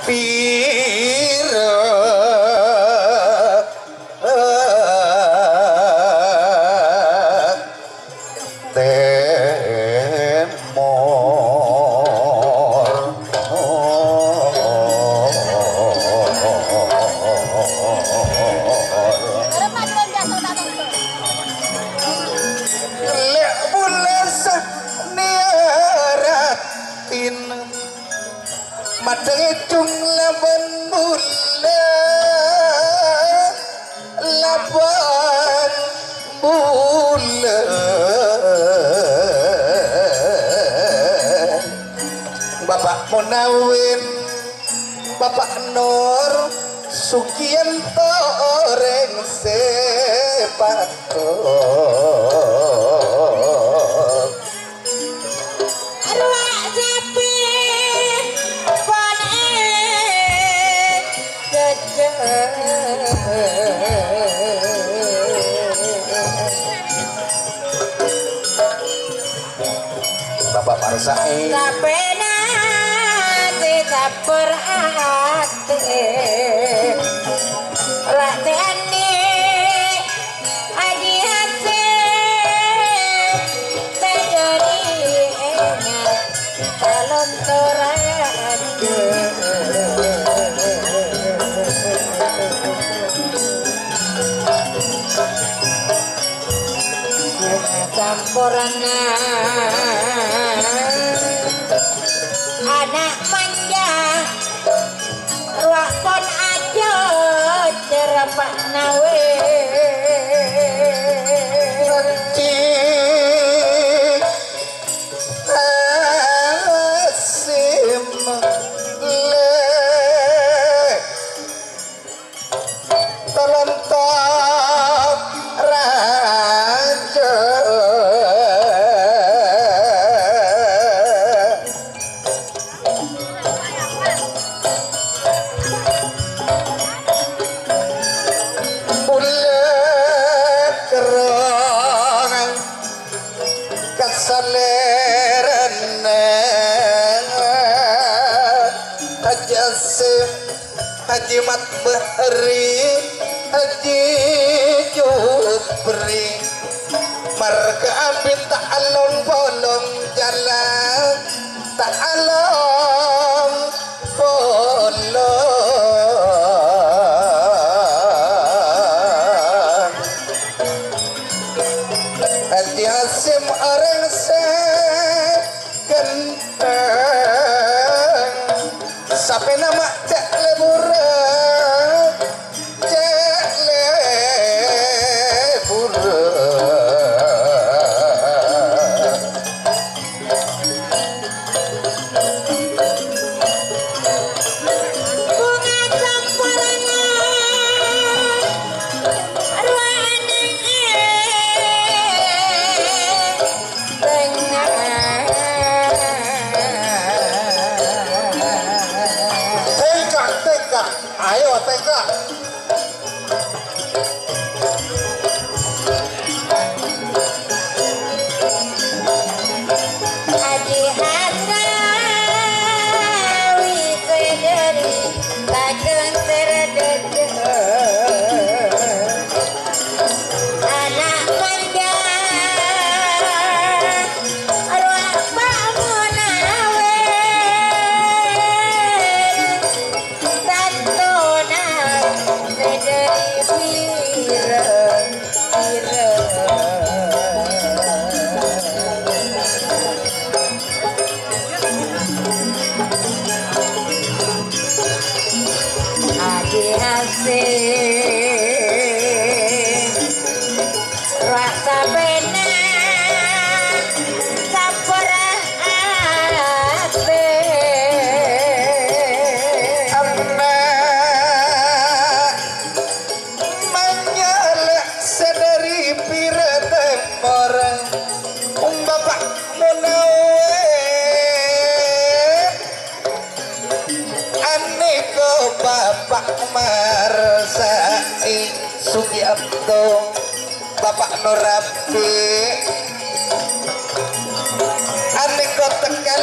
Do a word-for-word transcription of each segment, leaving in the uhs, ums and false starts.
Pira temor. Lè' bulâ sanèyaratin. Madhengngè jhung labân bulâ, labân bulâ. Bapa' Munawir, Bapa' Nur, Sugiyanto orèng sè patot. Rowa sapè pon èdhedhâ. Bapa' parsaè. Sapèna sè sabbhâr atè. Ra tè anè'. Aji Hasyim, sè dhâri ènga' kalontoran. Samporana ana' manja. Rowa pon aja cerepa'na we. Aji Hasyim le talontok raja. Bulâ kerrong kasalèrana Haji Hasyim, Haji Mat Bahri, Haji Jupri. Marga abit ta' along-polong jhâlân, ta' along-polong. Haji Hasyim orèng sè ghântheng. Sapèna ma' cè' lebura, cè' lebura. Bunga samporana rowa neng è tengah. Tengka, tengka. Ayo, tengka. Haji Hasrawi sè dhâri Lajeng Serdadja. Ana' manja rowa Pak Munawir. Tantona sè dhâri pira-pira. Haji Hasyim rowa sapèna saporah atè. Ana' manja sè dhâri pira tèmor, Bapa' Munawir. Anèko Bapa' Marsa'i Sugiyanto, Bapa' Nurabi. Anèko tèngka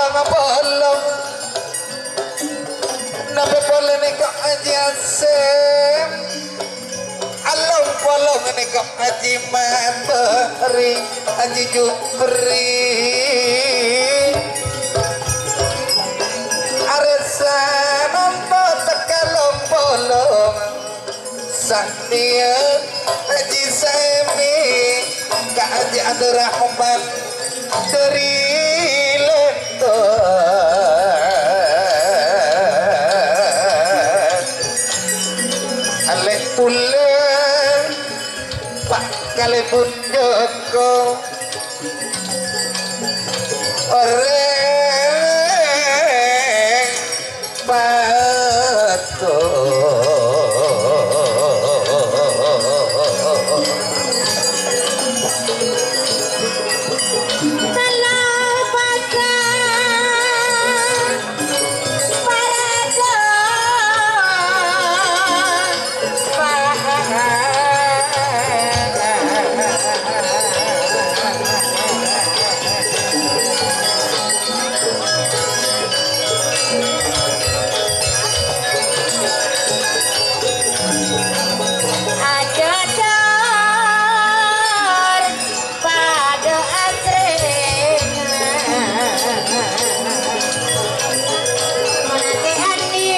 long-polong. Sem, along-polong nèka Haji Matahari, Haji Jupri. Arè sanampa teka long-polong, sanèya Haji Saimi, ka Haji Abdurrahman. Dhâri Lèntor. Alè' bulân, Pa' Kalèbun Joko. Orèng Pato. Tella pasang parada. Ajâjâr padâ asrèna. Manasè'ani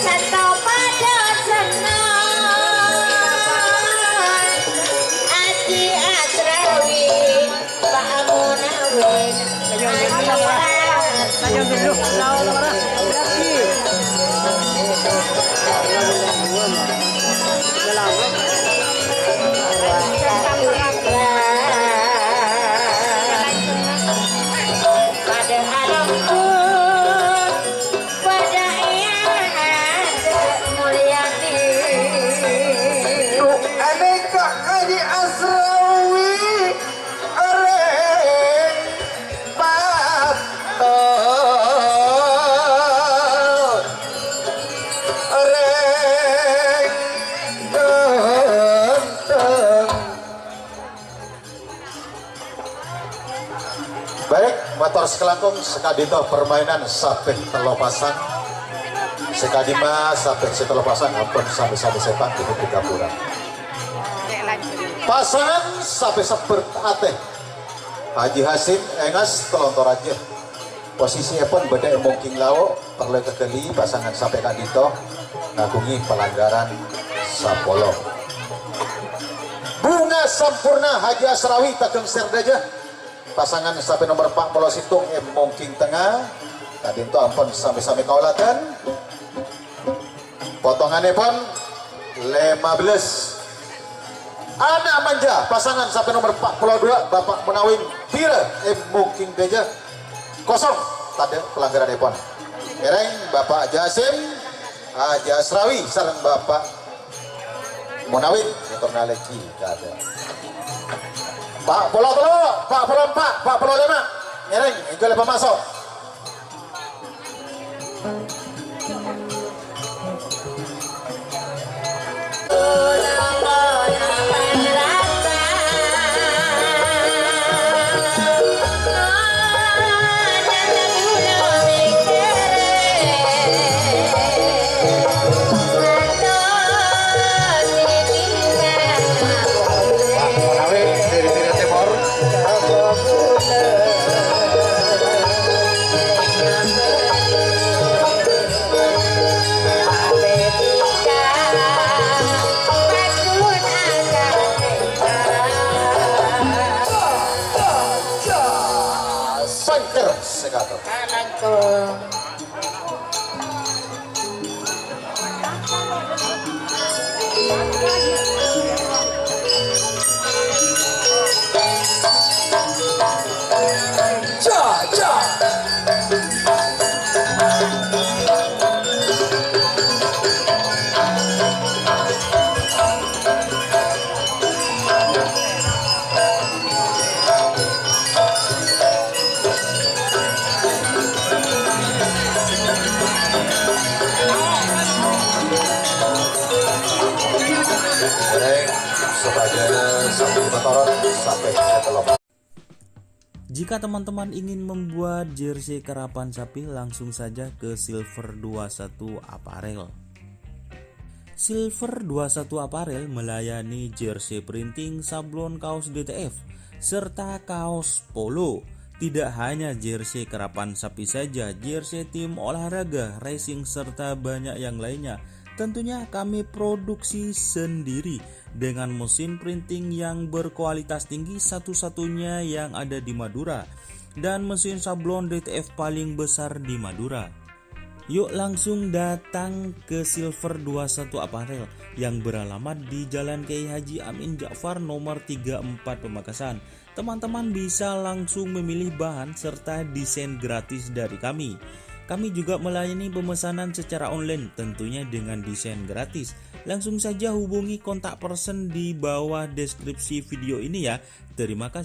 tanto padâ senneng. Aji Asrawi. Aneka Haji Asrawi. Orèng patot, orèng ganteng. Baik, mator sakalangkong, sakadinto permainan sapè tello pasang. Sakadimma sapè sè tello pasang ampon sami-sami sèpang di gapura. Pasangan sapè sebbher atè. Haji Hasim, èngas, telontor ajâ. Posisièpon bâdâ è mongking lao', parlo èkaghâli pasangan sapè ka'dinto ngaghungè palanggaran sapolo. Bunga Sampurna Haji Asrawi Taghung Serdajâ. Pasangan sapè nomer empat puluh sèttong è mongking tengnga. Ka'dinto ampon sami-sami kaoladhân. Potongannèpon lèma bellâs. Ana' manja, pasangan sapè nomer empat puluh dua, Bapak Munawin, Pira, è mongking dâjâ. Kosong, tadâ' palanggaranèpon. Ngèrèng Bapak Jasim, Haji Asrawi, sareng Bapak Munawin, nyatorna lagi, tadâ'. Empat puluh tello', empat puluh empat, empat puluh lèma. Ngèrèng, èngghi lèma maso'. Sangker sekato. Rèng sadhâjâna sami matorot sapè sè tello. Jika teman-teman ingin membuat jersey karapan sapi, langsung saja ke Silver dua satu Apparel. Silver dua satu Apparel melayani jersey printing, sablon kaos D T F, serta kaos polo. Tidak hanya jersey karapan sapi saja, jersey tim olahraga, racing, serta banyak yang lainnya. Tentunya kami produksi sendiri dengan mesin printing yang berkualitas tinggi, satu-satunya yang ada di Madura, dan mesin sablon D T F paling besar di Madura. Yuk langsung datang ke Silver dua satu Apparel yang beralamat di Jalan Kiai Haji Amin Ja'far nomor tiga empat Pamekasan. Teman-teman bisa langsung memilih bahan serta desain gratis dari kami. Kami juga melayani pemesanan secara online, tentunya dengan desain gratis. Langsung saja hubungi kontak person di bawah deskripsi video ini ya. Terima kasih.